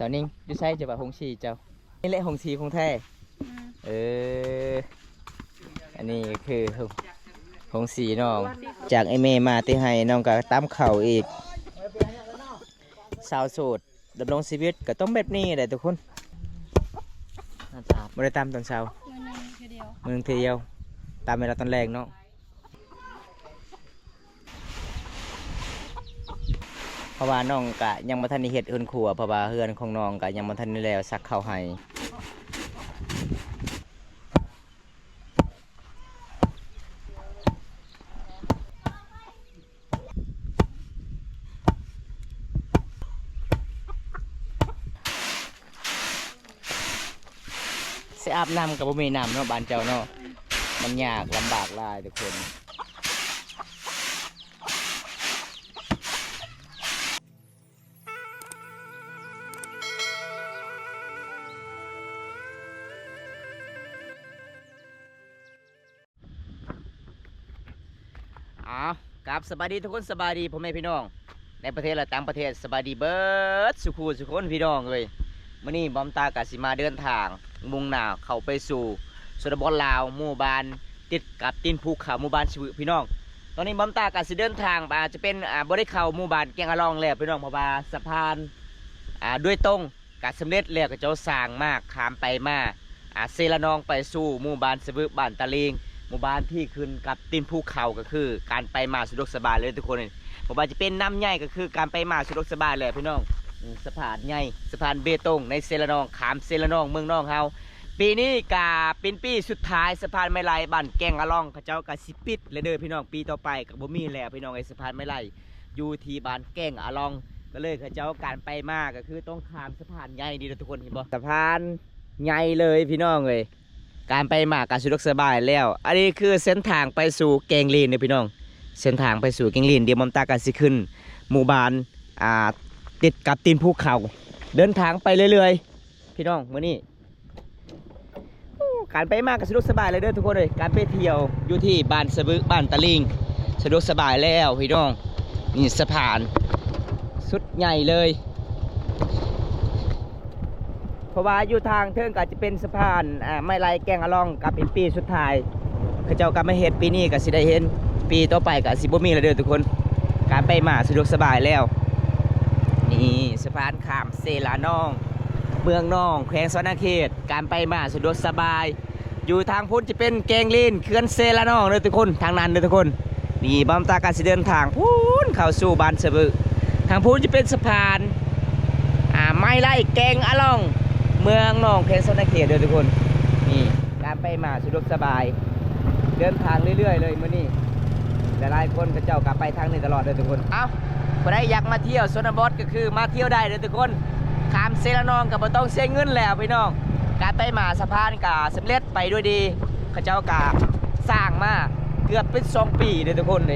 ສາວນິງ ຢູ່ໃສເຈົ້າວ່າໂຮງສີເຈົ້າ? ນີ້ແຫຼະໂຮງສີຂອງແທ້. ອືມ ເອີ ອັນນີ້ກໍຄືໂຮງ ໂຮງສີນ້ອງ ຈາກໄອ້ແມ່ມາແຕ່ໄຮ່ ນ້ອງກໍຕຳເຂົ້າອີກ. ສາວໂສດ ດຳລົງຊີວິດກໍຕ້ອງແບບນີ້ແຫຼະທຸກຄົນ. ຕຳ ບໍ່ໄດ້ຕຳຕອນເຊົ້າ ມື້ໜຶ່ງເທື່ອດຽວ ມື້ໜຶ່ງເທື່ອດຽວ ຕຳເວລາຕອນແລງເນາະ. ເພາະວ່ານ້ອງກະຍັງບໍ່ທັນໄດ້ເຮັດເຮືອນຄົວ ເພາະວ່າເຮືອນຂອງນ້ອງກະຍັງບໍ່ທັນໄດ້ແລ້ວ ຊັກເຂົ້າໃຫ້. ຊິອາບນ້ຳກໍບໍ່ມີນ້ຳເນາະ ບ້ານເຈົ້າເນາະ. ມັນຍາກລຳບາກຫຼາຍທຸກຄົນ. ອ້າວ ກັບສະບາຍດີທຸກຄົນ ສະບາຍດີພໍ່ແມ່ພີ່ນ້ອງໃນປະເທດ ແລະ ຕ່າງປະເທດ ສະບາຍດີເບິດສູ່ຄູ່ສູ່ຄົນພີ່ນ້ອງເອີຍ. ມື້ນີ້ບອມຕາກະຊິມາເດີນທາງມຸ່ງໜ້າເຂົ້າໄປສູ່ຊົນນະບົດລາວ ໝູ່ບ້ານຕິດກັບຕີນພູເຂົາ ໝູ່ບ້ານສະວຶພີ່ນ້ອງ. ຕອນນີ້ບອມຕາກະຊິເດີນທາງ ອາດຈະເປັນ ອາ ບໍ່ໄດ້ເຂົ້າໝູ່ບ້ານແກ້ງອາລອງແລ້ວພີ່ນ້ອງ ເພາະວ່າສະພານ ອາ ໂດຍຕົງ ກະສຳເລັດແລ້ວ ເຂົາເຈົ້າສ້າງມາ ຂ້າມໄປມາ ອາ ເຊລະນອງໄປສູ່ໝູ່ບ້ານສະວຶ ບ້ານຕາລີງ ໝູ່ບ້ານທີ່ຂຶ້ນກັບຕີນພູເຂົາ ກໍຄືການໄປມາສະດວກສະບາຍເລີຍທຸກຄົນ. ບໍ່ວ່າຈະເປັນນ້ຳໃຫຍ່ ກໍຄືການໄປມາສະດວກສະບາຍແຫຼະພີ່ນ້ອງ. ອືມ ສະພານໃຫຍ່ ສະພານເບຕົງໃນເຊລະນອງ ຂ້າມເຊລະນອງເມືອງນອງເຮົາ. ປີນີ້ກະເປັນປີສຸດທ້າຍ ສະພານໄມ້ໄລ່ບ້ານແກ້ງອາລອງ ເຂົາເຈົ້າກະຊິປິດແລ້ວເດີພີ່ນ້ອງ. ປີຕໍ່ໄປກະບໍ່ມີແລ້ວພີ່ນ້ອງເອີຍ ສະພານໄມ້ໄລ່ ຢູ່ທີ່ບ້ານແກ້ງອາລອງ ກໍເລີຍເຂົາເຈົ້າ ການໄປມາກໍຄືຕ້ອງຂ້າມສະພານໃຫຍ່ນີ້ເດີທຸກຄົນ ເຫັນບໍ່? ສະພານໃຫຍ່ເລີຍພີ່ນ້ອງເອີຍ ການໄປມາກໍສະດວກສະບາຍແລ້ວ. ອັນນີ້ຄືເສັ້ນທາງໄປສູ່ແກ້ງລີນເດີພີ່ນ້ອງ ເສັ້ນທາງໄປສູ່ແກ້ງລີນ. ດຽວບອມຕາກໍຊິຂຶ້ນໝູ່ບ້ານ ອ່າ ຕິດກັບຕີນພູເຂົາ ເດີນທາງໄປເລື້ອຍໆ ພີ່ນ້ອງ ມື້ນີ້. ໂອ້ ການໄປມາກໍສະດວກສະບາຍແລ້ວເດີທຸກຄົນເອີຍ ການໄປທ່ຽວຢູ່ທີ່ບ້ານສະວຶ ບ້ານຕາລີງ ສະດວກສະບາຍແລ້ວພີ່ນ້ອງ. ນີ້ສະພານສຸດໃຫຍ່ເລີຍ ເພາະວ່າຢູ່ທາງເທິງກໍຈະເປັນສະພານ ອາ ໄມ້ໄລ່ແກ້ງອາລອງ ກໍເປັນປີສຸດທ້າຍ ເຂົາເຈົ້າກໍມາເຮັດປີນີ້ກໍຊິໄດ້ເຫັນ ປີຕໍ່ໄປກໍຊິບໍ່ມີແລ້ວເດີທຸກຄົນ ການໄປມາສະດວກສະບາຍແລ້ວ. ນີ້ສະພານຂ້າມເຊລະນອງ ເມືອງນອງ ແຂວງສະຫວັນນະເຂດ ການໄປມາສະດວກສະບາຍ. ຢູ່ທາງພຸ້ນຈະເປັນແກ້ງລີນ ເຂື່ອນເຊລະນອງເດີທຸກຄົນ ທາງນັ້ນເດີທຸກຄົນ. ນີ້ບອມຕາກໍຊິເດີນທາງພຸ້ນເຂົ້າສູ່ບ້ານສະວຶ ທາງພຸ້ນຈະເປັນສະພານ ອາ ໄມ້ໄລ່ແກ້ງອາລອງ ເມືອງນອງ ແຂວງສະຫວັນນະເຂດເດີທຸກຄົນ. ນີ້ການໄປມາສະດວກສະບາຍ ເດີນທາງເລື້ອຍໆເລີຍມື້ນີ້ ຫຼາຍໆຄົນເຂົາເຈົ້າກໍໄປທາງນີ້ຕະຫຼອດເດີທຸກຄົນ. ເອົ້າ ຜູ້ໃດຢາກມາທ່ຽວຊົນນະບົດ ກໍຄືມາທ່ຽວໄດ້ເດີທຸກຄົນ ຂ້າມເຊລະນອງກໍບໍ່ຕ້ອງເສຍເງິນແລ້ວພີ່ນ້ອງ. ການໄປມາສະພານກໍສຳເລັດໄປດ້ວຍດີ ເຂົາເຈົ້າກໍສ້າງມາເກືອບເປັນສອງປີເດີທຸກຄົນເດ.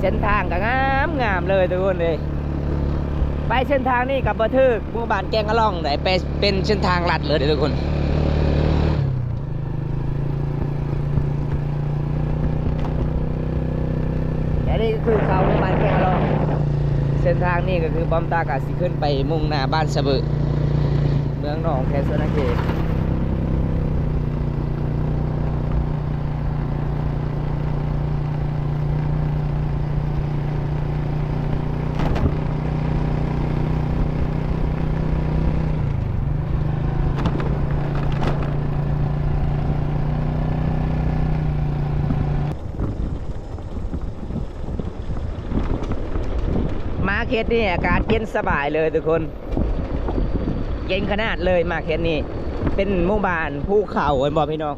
ເສັ້ນທາງກໍງາມໆເລີຍທຸກຄົນເດ. ໄປເສັ້ນທາງນີ້ກໍບໍ່ຖືກໝູ່ບ້ານແກ້ງອາລອງໃດ ໄປເປັນເສັ້ນທາງລັດເລີຍເດ້ທຸກຄົນ. ແລະນີ້ກໍຄືເຂົ້າໝູ່ບ້ານແກ້ງອາລອງ. ເສັ້ນທາງນີ້ກໍຄືບອມຕາກະຊິຂຶ້ນໄປມຸ່ງໜ້າບ້ານສະເບີ ເມືອງໜອງ ແຂວງສະຫວັນນະເຂດ. ມາເຂດນີ້ອາກາດເຢັນສະບາຍເລີຍທຸກຄົນ. ເຢັນຂະໜາດເລີຍ ມາເຂດນີ້ເປັນໝູ່ບ້ານພູເຂົາ ເຫັນບໍ່ພີ່ນ້ອງ?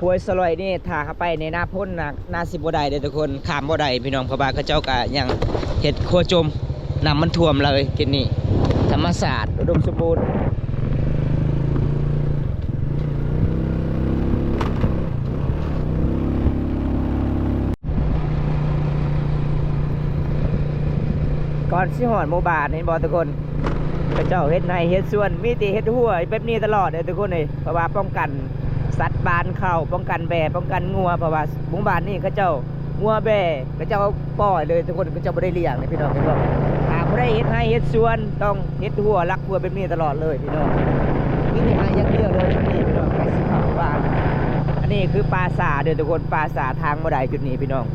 ຫ້ວຍສະຫຼອຍນີ້ ຖ້າເຮົາໄປໃນໜ້າຝົນນະ ໜ້າຊິບໍ່ໄດ້ເດ້ທຸກຄົນ ຂ້າມບໍ່ໄດ້ພີ່ນ້ອງ ເພາະວ່າເຂົາເຈົ້າກະຍັງເຮັດຂົວຈົມ ນ້ຳມັນຖ້ວມເລີຍ. ເຂດນີ້ທຳມະຊາດອຸດົມສົມບູນ. ເ ກ່ອນຊິຮອດໝູ່ບ້ານ ເຫັນບໍ່ທຸກຄົນ? ເຂົາເຈົ້າເຮັດໄຮ່ເຮັດສວນ ມີແຕ່ເຮັດຮົ້ວແບບນີ້ຕະຫຼອດເດີທຸກຄົນເອີຍ ເພາະວ່າປ້ອງກັນສັດປ່າເຂົ້າ ປ້ອງກັນແບ້ ປ້ອງກັນງົວ ເພາະວ່າໝູ່ບ້ານນີ້ເຂົາເຈົ້າງົວແບ້ ເຂົາເຈົ້າປ່ອຍເລີຍທຸກຄົນ ເຂົາເຈົ້າບໍ່ໄດ້ລ້ຽງເດ້ພີ່ນ້ອງ ເຫັນບໍ່? ຖ້າຜູ້ໃດເຮັດໄຮ່ເຮັດສວນ ຕ້ອງເຮັດຮົ້ວ ລັກຮົ້ວແບບນີ້ຕະຫຼອດເລີຍພີ່ນ້ອງ ມີແຕ່ໄຮ່ຢ່າງດຽວເລີຍຈຸດນີ້ພີ່ນ້ອງ ໃກ້ຊິເຂົ້າໝູ່ບ້ານ. ອັນນີ້ຄືປ່າຊ້າເດີທຸກຄົນ ປ່າຊ້າ ທາງບໍ່ໄດ້ຈຸດນີ້ພີ່ນ້ອງ.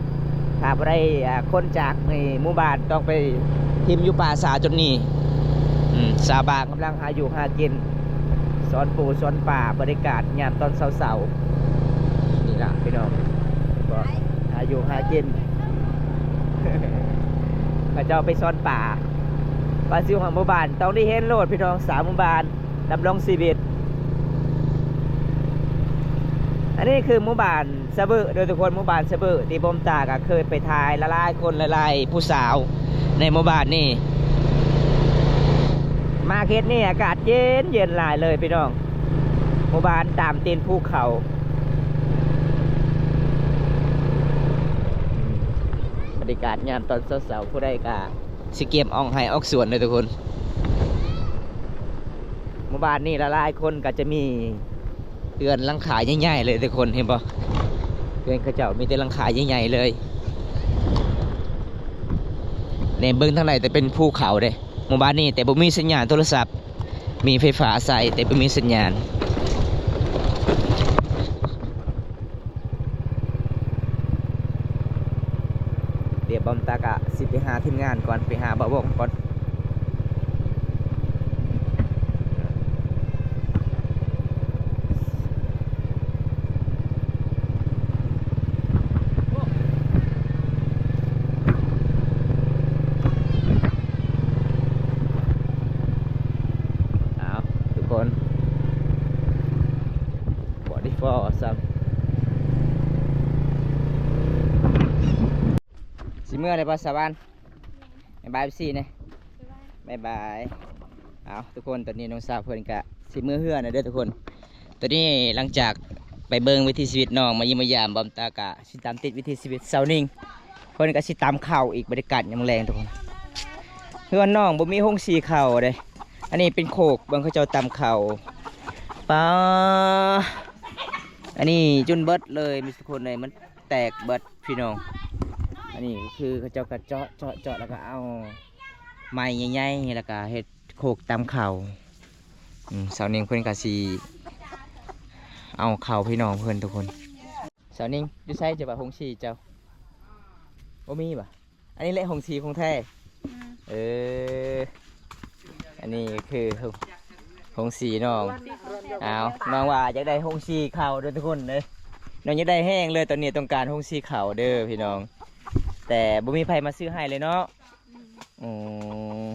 ຖ້າບໍ່ໄດ້ ອ່າ ຄົນຈາກໃນໝູ່ບ້ານ ຕ້ອງໄປຖິ້ມຢູ່ປ່າຊ້າຈຸດນີ້. ອືມ ຊາວບ້ານກຳລັງຫາຢູ່ຫາກິນ ສອນປູສອນປາ ບັນຍາກາດຍາມຕອນເຊົ້າໆ ນີ້ລະພີ່ນ້ອງ ກໍຫາຢູ່ຫາກິນ ເຂົາເຈົ້າໄປສອນປາ. ວ່າຊິຮອດໝູ່ບ້ານ ຕ້ອງໄດ້ເຫັນໂລດພີ່ນ້ອງ ສາມໝູ່ບ້ານ ດຳລົງຊີວິດ. ອັນນີ້ຄືໝູ່ບ້ານສະບຶເດີທຸກຄົນ ໝູ່ບ້ານສະບຶ ທີ່ບົມຕາກໍເຄີຍໄປຖ່າຍຫຼາຍໆຄົນ ຫຼາຍໆຜູ້ສາວໃນໝູ່ບ້ານນີ້. ມາເຂດນີ້ອາກາດເຢັນໆຫຼາຍເລີຍພີ່ນ້ອງ ໝູ່ບ້ານຕາມຕີນພູເຂົາ. ບັນຍາກາດຍາມຕອນເຊົ້າໆ ຜູ້ໃດກໍຊິກຽມອອກໄຮ່ອອກສວນເດີທຸກຄົນ. ໝູ່ບ້ານນີ້ຫຼາຍໆຄົນກໍຈະມີເຮືອນຫຼັງຄາໃຫຍ່ໆເລີຍທຸກຄົນ ເຫັນບໍ່? ເຮືອນເຂົາເຈົ້າມີແຕ່ຫຼັງຄາໃຫຍ່ໆເລີຍ. ແນມເບິ່ງທາງໃດແຕ່ເປັນພູເຂົາເດ້ ໝູ່ບ້ານນີ້ ແຕ່ບໍ່ມີສັນຍານໂທລະສັບ ມີໄຟຟ້າໃຊ້ແຕ່ບໍ່ມີສັນຍານ. ດຽວບອມຕາກະຊິໄປຫາທີມງານກ່ອນ ໄປຫາບ່າວວົງກ່ອນ. ເອົາ ທຸກຄົນ ບໍ່ໄດ້ພໍຊ້ຳ ຊິເມືອແລ້ວບໍ່ສາວານ? ບາຍບາຍເອັຟຊີແດ່ ບາຍບາຍ. ເອົາ ທຸກຄົນ ຕອນນີ້ນ້ອງສາວເພິ່ນກະຊິເມືອເຮືອນແລ້ວເດີທຸກຄົນ. ຕອນນີ້ຫຼັງຈາກໄປເບິ່ງວິຖີຊີວິດນ້ອງ ມາຢ້ຽມມາຢາມ ບອມຕາກະຊິຕາມຕິດວິຖີຊີວິດສາວນິງ ເພິ່ນກະຊິຕຳເຂົ້າອີກ. ບັນຍາກາດຍາມແລງທຸກຄົນ ເຮືອນນ້ອງບໍ່ມີໂຮງສີເຂົ້າເດ້. ອັນນີ້ເປັນໂຄກ ເບິ່ງເຂົາເຈົ້າຕຳເຂົ້າ ປາ ອັນນີ້ຈົນເບິດເລີຍ ມີທຸກຄົນເລີຍ ມັນແຕກເບິດ ພີ່ນ້ອງ. ອັນນີ້ກໍຄືເຂົາເຈົ້າກໍເຈາະ ເຈາະ ເຈາະ ແລ້ວກໍເອົາໄມ້ໃຫຍ່ໆ ແລ້ວກໍເຮັດໂຄກຕຳເຂົ້າ. ອືມ ສາວນິງເພິ່ນກໍຊິເອົາເຂົ້າພີ່ນ້ອງເພິ່ນທຸກຄົນ. ສາວນິງ ຢູ່ໃສເຈົ້າວ່າໂຮງສີເຈົ້າ ບໍ່ມີບໍ່? ອັນນີ້ແຫຼະໂຮງສີຂອງແທ້. ອືມ ເອີ ອັນນີ້ຄືໂຮງສີນ້ອງ. ໂຮງສີຂອງແທ້. ອ້າວ ນ້ອງວ່າຢາກໄດ້ໂຮງສີເຂົ້າເດີທຸກຄົນເດີ ນ້ອງຢາກໄດ້ແຮງເລີຍ ຕອນນີ້ຕ້ອງການໂຮງສີເຂົ້າເດີພີ່ນ້ອງ ແຕ່ບໍ່ມີໃຜມາຊື້ໃຫ້ເລີຍເນາະ. ອືມ ອືມ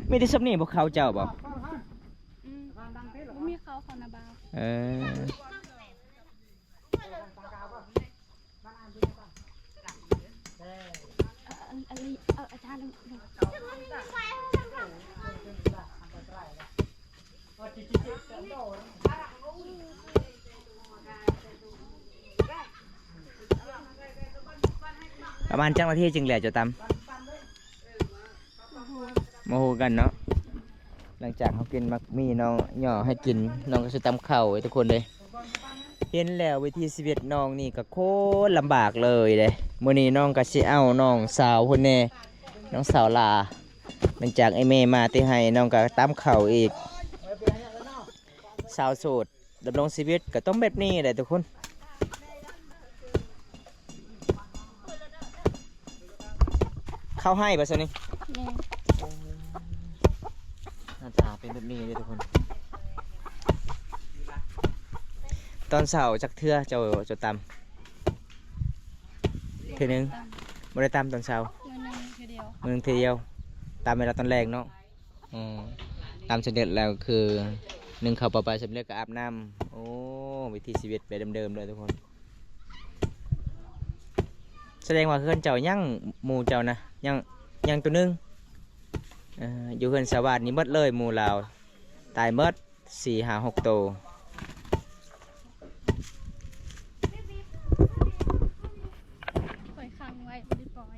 ມີແຕ່ສ່ຳນີ້ບໍ່ ເຂົ້າເຈົ້າບໍ່? ອືມ ບໍ່ມີເຂົ້າ ເຂົ້ານາບ່າວ. ເອີ ປະມານຈັກນາທີຈຶ່ງແລ້ວເຈົ້າຕຳ? ບໍ່ຮູ້ຄືກັນເນາະ. ຫຼັງຈາກເຮົາກິນໝາກໝີ່ນ້ອງຫຍໍ້ໃຫ້ກິນ ນ້ອງກໍຊິຕຳເຂົ້າໃຫ້ທຸກຄົນເດ້. ເຫັນແລ້ວວິຖີຊີວິດນ້ອງນີ້ກໍໂຄດລຳບາກເລີຍເດ້. ມື້ນີ້ນ້ອງກໍຊິເອົານ້ອງສາວພຸ້ນແດ່ ນ້ອງສາວຫຼ້າ ຫຼັງຈາກໄອ້ແມ່ມາແຕ່ໄຮ່ ນ້ອງກໍຕຳເຂົ້າອີກ. ສາວໂສດ ດຳລົງຊີວິດກໍຕ້ອງແບບນີ້ແຫຼະທຸກຄົນ. ເຂົ້າໄຮ່ບໍ່ຊັ້ນນີ້? ແມ່ນ. ໂອ້ ໜ້າຕາເປັນແບບນີ້ເດ້ທຸກຄົນ. ຕອນເຊົ້າຈັກເທື່ອເຈົ້າ ເຈົ້າຕຳ? ເທື່ອໜຶ່ງ. ຕຳ. ບໍ່ໄດ້ຕຳຕອນເຊົ້າ? ມື້ໜຶ່ງເທື່ອດຽວ. ມື້ໜຶ່ງເທື່ອດຽວ. ຕຳເວລາຕອນແລງເນາະ. ອືມ ຕຳສຳເລັດແລ້ວຄື ໜຶ້ງເຂົ້າປາປາ ສຳເລັດກໍອາບນ້ຳ. ໂອ້ ວິຖີຊີວິດແບບເດີມໆເລີຍທຸກຄົນ. ສະແດງວ່າເຮືອນເຈົ້າຍັງ ໝູ່ເຈົ້ານະ ຍັງ ຍັງໂຕໜຶ່ງ. ເອີ ຢູ່ເຮືອນສາວາດນີ້ໝົດເລີຍ ໝູ່ລາວຕາຍໝົດ ສີ່ຫ້າຫົກໂຕ. ຂ້ອຍຂັງໄວ້ ບໍ່ໄດ້ປ່ອຍ.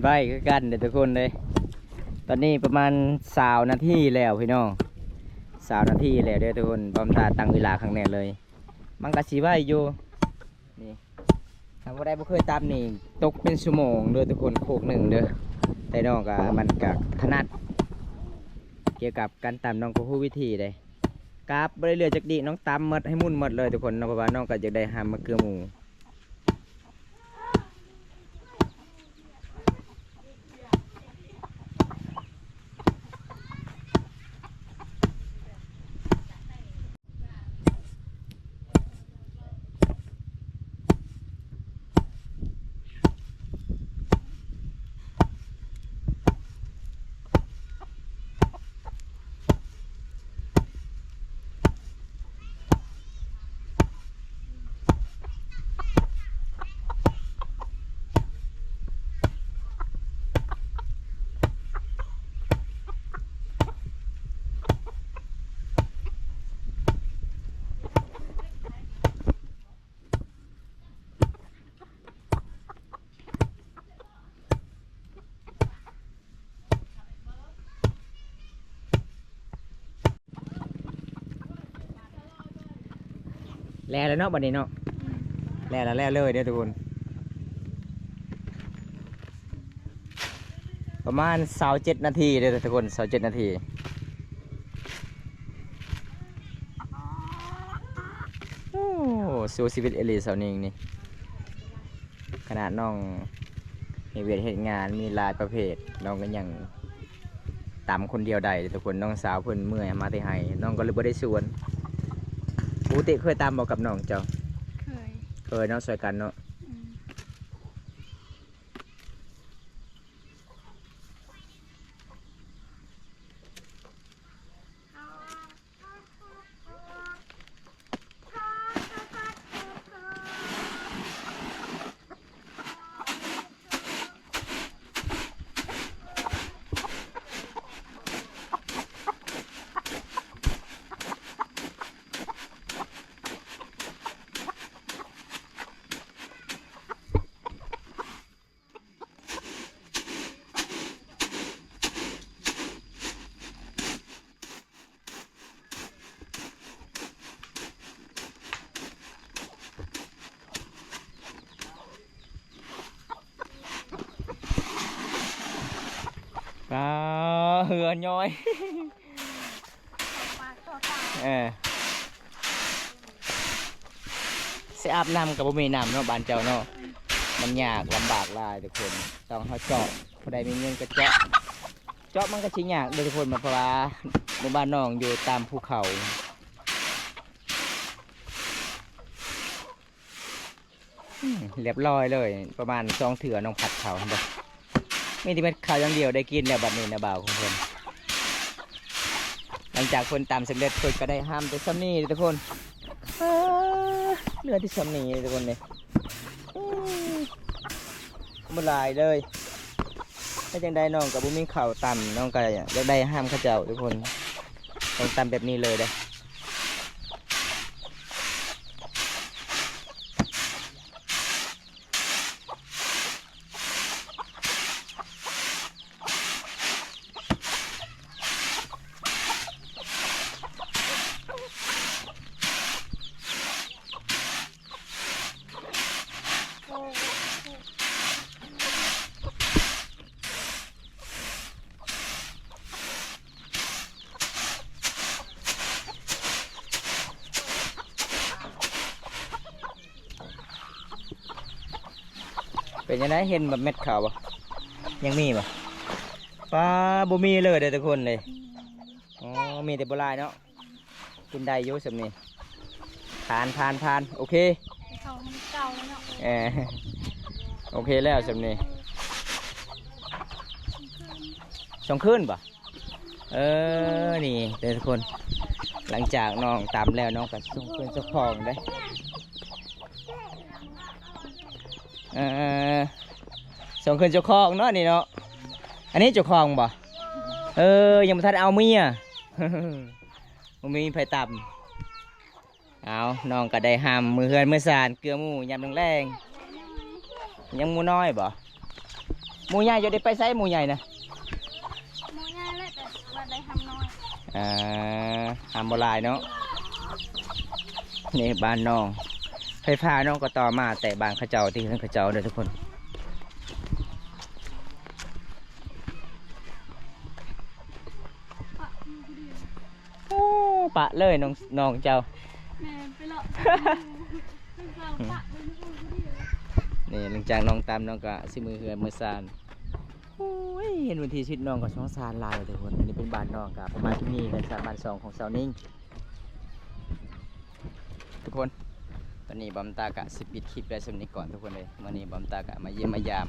ໄວຄືກັນເດ້ທຸກຄົນເດ້. ຕອນນີ້ປະມານຊາວນາທີແລ້ວພີ່ນ້ອງ, ຊາວນາທີແລ້ວເດ້ທຸກຄົນ. ບອມຕາຕັ້ງເວລາຄັກແນ່ເລີຍ, ມັນກະຊິໄວຢູ່. ນີ້ ຖ້າຜູ້ໃດບໍ່ເຄີຍຕຳນີ້ ຕົກເປັນຊົ່ວໂມງເດີທຸກຄົນ, ໂຄກໜຶ່ງເດີ. ແຕ່ນ້ອງກະ ມັນກະຖະໜັດກ່ຽວກັບການຕຳ, ນ້ອງກໍຮູ້ວິທີເດ້. ກາບບໍ່ໄດ້ເຫຼືອຈັກດີ້, ນ້ອງຕຳໝົດໃຫ້ໝຸ່ນໝົດເລີຍທຸກຄົນເນາະ, ເພາະວ່ານ້ອງກໍຢາກໄດ້ຫຳມາເກືອໝູ. ແລ້ວແລ້ວເນາະ ບັດນີ້ເນາະ. ແລ້ວແລ້ວ ແລ້ວເລີຍເດີທຸກຄົນ. ປະມານຊາວເຈັດນາທີເດີທຸກຄົນ, ຊາວເຈັດນາທີ. ໂອ້ ສູ້ຊີວິດອີ່ຫຼີສາວນິງນີ້. ຂະໜາດນ້ອງເຮັດວຽກເຮັດງານມີຫຼາຍປະເພດ, ນ້ອງກໍຍັງຕຳຄົນດຽວໄດ້ເດີທຸກຄົນ. ນ້ອງສາວເພິ່ນເມື່ອຍມາແຕ່ໄຮ່, ນ້ອງກໍເລີຍບໍ່ໄດ້ຊວນ. ປົກກະຕິເຄີຍຕຳບໍ່ກັບນ້ອງເຈົ້າ? ເຄີຍ. ເຄີຍເນາະ, ຊ່ວຍກັນເນາະ. ອືມ. ປາ ເຫື່ອຍ້ອຍ. ເອີ ຊິອາບນ້ຳກໍບໍ່ມີນ້ຳເນາະ ບ້ານເຈົ້າເນາະ. ມັນຍາກລຳບາກຫຼາຍທຸກຄົນ, ຕ້ອງເຮົາເຈາະ, ຜູ້ໃດມີເງິນກໍເຈາະ. ເຈາະມັນກໍຊິຍາກເດີທຸກຄົນ, ເພາະວ່າໝູ່ບ້ານນ້ອງຢູ່ຕາມພູເຂົາ. ອືມ ລຽບລ້ອຍເລີຍ, ປະມານສອງເທື່ອນ້ອງພັດເຂົ້າຫັ້ນເດ້. ມີແຕ່ເມັດເຂົ້າຢ່າງດຽວໄດ້ກິນແລ້ວບັດນີ້ນະ ບ່າວຂອງເພິ່ນ. ຫຼັງຈາກເພິ່ນຕຳສຳເລັດ ເພິ່ນກໍໄດ້ຫ້າມແຕ່ສ່ຳນີ້ທຸກຄົນ. ເອີ ເຫຼືອແຕ່ສ່ຳນີ້ທຸກຄົນເດ້. ອືມ ບໍ່ຫຼາຍເລີຍ. ເຮັດຈັ່ງໃດນ້ອງກໍບໍ່ມີເຂົ້າຕຳ, ນ້ອງກໍຢາກໄດ້ຫ້າມເຂົາເຈົ້າທຸກຄົນ. ຕ້ອງຕຳແບບນີ້ເລີຍເດ້. ເປັນຈັ່ງໃດ ເຫັນແບບເມັດເຂົ້າບໍ່? ຍັງມີບໍ່? ປາ ບໍ່ມີເລີຍເດ້ທຸກຄົນເດ້. ອໍ ມີແຕ່ບໍ່ຫຼາຍເນາະ. ກິນໄດ້ຢູ່ສ່ຳນີ້. ຜ່ານ ຜ່ານ ຜ່ານ ໂອເຄ. ເຂົ້າມັນເກົ່າແລ້ວເນາະ. ເອີ ໂອເຄແລ້ວສ່ຳນີ້. ສອງຄືນບໍ່? ເອີ ນີ້ເດີທຸກຄົນ, ຫຼັງຈາກນ້ອງຕຳແລ້ວ ນ້ອງກໍສົ່ງຄືນເຈົ້າຂອງເດ້. ເອີ ສົ່ງຄືນເຈົ້າຂອງເນາະນີ້ເນາະ. ອັນນີ້ເຈົ້າຂອງບໍ່? ເອີ ຍັງບໍ່ທັນເອົາເມຍ, ບໍ່ມີໃຜຕຳ. ເອົາ ນ້ອງກໍໄດ້ຫ້າມມືເຮືອນມືຊານເກືອໝູ່ຍາມແລງໆ. ຍັງໝູນ້ອຍບໍ່? ໝູ່ໃຫຍ່ເຈົ້າໄດ້ໄປໃສ ໝູ່ໃຫຍ່ນະ? ໝູ່ໃຫຍ່ແຫຼະ ແຕ່ວ່າໄດ້ຮຳນ້ອຍ ອ່າ ຮຳບໍ່ຫຼາຍເນາະ. ນີ້ບ້ານນ້ອງ ໄຟຟ້ານ້ອງກໍຕໍ່ມາແຕ່ບ້ານເຂົາເຈົ້າ ທີ່ເຮືອນເຂົາເຈົ້າເດີທຸກຄົນ. ໂອ້ ປະເລີຍນ້ອງ ນ້ອງເຈົ້າ ແມ່ນ ໄປເລາະ ນີ້ ຫຼັງຈາກນ້ອງຕຳ ນ້ອງກໍຊິມືເຮືອນມືຊານ. ໂອ້ຍ ເຫັນວິຖີຊີວິດນ້ອງກໍສົງສານຫຼາຍເດີທຸກຄົນ. ອັນນີ້ເປັນບ້ານນ້ອງ ກໍປະມານທີ່ນີ້ ເຮືອນຊານບ້ານຊ່ອງຂອງສາວນິ້ງ ທຸກຄົນ. ຕອນນີ້ບອມຕາກະຊິປິດຄລິບໄວ້ສ່ຳນີ້ກ່ອນທຸກຄົນເອີຍ. ມື້ນີ້ບອມຕາກະມາຢ້ຽມມາຢາມ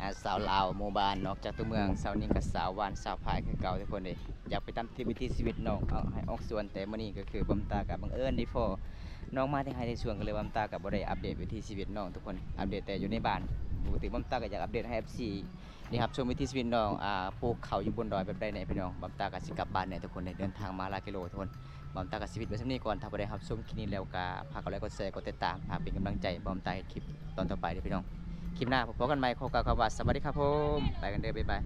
ອ່າ ຊາວລາວໝູ່ບ້ານນອກຈາກຕົວເມືອງ. ສາວນິ້ງກະສາວບ້ານຊາວພາຍຄືເກົ່າທຸກຄົນເອີຍ. ຢາກໄປຕາມຕິດວິຖີຊີວິດນ້ອງ ເອົາໃຫ້ອອກສວນ. ແຕ່ມື້ນີ້ກໍຄືບອມຕາກະບັງເອີນໄດ້ພໍ້ນ້ອງມາແຕ່ໄຮ່ແຕ່ສວນ ກໍເລີຍບອມຕາກະບໍ່ໄດ້ອັບເດດວິຖີຊີວິດນ້ອງທຸກຄົນ ອັບເດດແຕ່ຢູ່ໃນບ້ານ. ປົກກະຕິບອມຕາກະຢາກອັບເດດໃຫ້ ເອຟຊີ ໄດ້ຮັບຊົມວິຖີຊີວິດນ້ອງ ອ່າ ປູກເຂົ້າຢູ່ບົນດອຍແບບໃດແດ່ພີ່ນ້ອງ. ບອມຕາກໍຊິກັບບ້ານແດ່ທຸກຄົນເດີ ເດີນທາງມາຫຼາຍກິໂລທຸກຄົນ. ບອມຕາກໍຊິປິດໄວ້ສ່ຳນີ້ກ່ອນ. ຖ້າຜູ້ໃດຮັບຊົມຄລິບນີ້ແລ້ວກໍຝາກກົດໄລກົດແຊ ກົດຕິດຕາມ ເພື່ອເປັນກຳລັງໃຈບອມຕາເຮັດຄລິບຕອນຕໍ່ໄປເດີພີ່ນ້ອງ. ຄລິບໜ້າພົບກັນໃໝ່ ຂໍກ່າວຄຳວ່າສະຫວັດດີຄັບຜົມ ໄປກັນເດີ ບາຍບາຍ.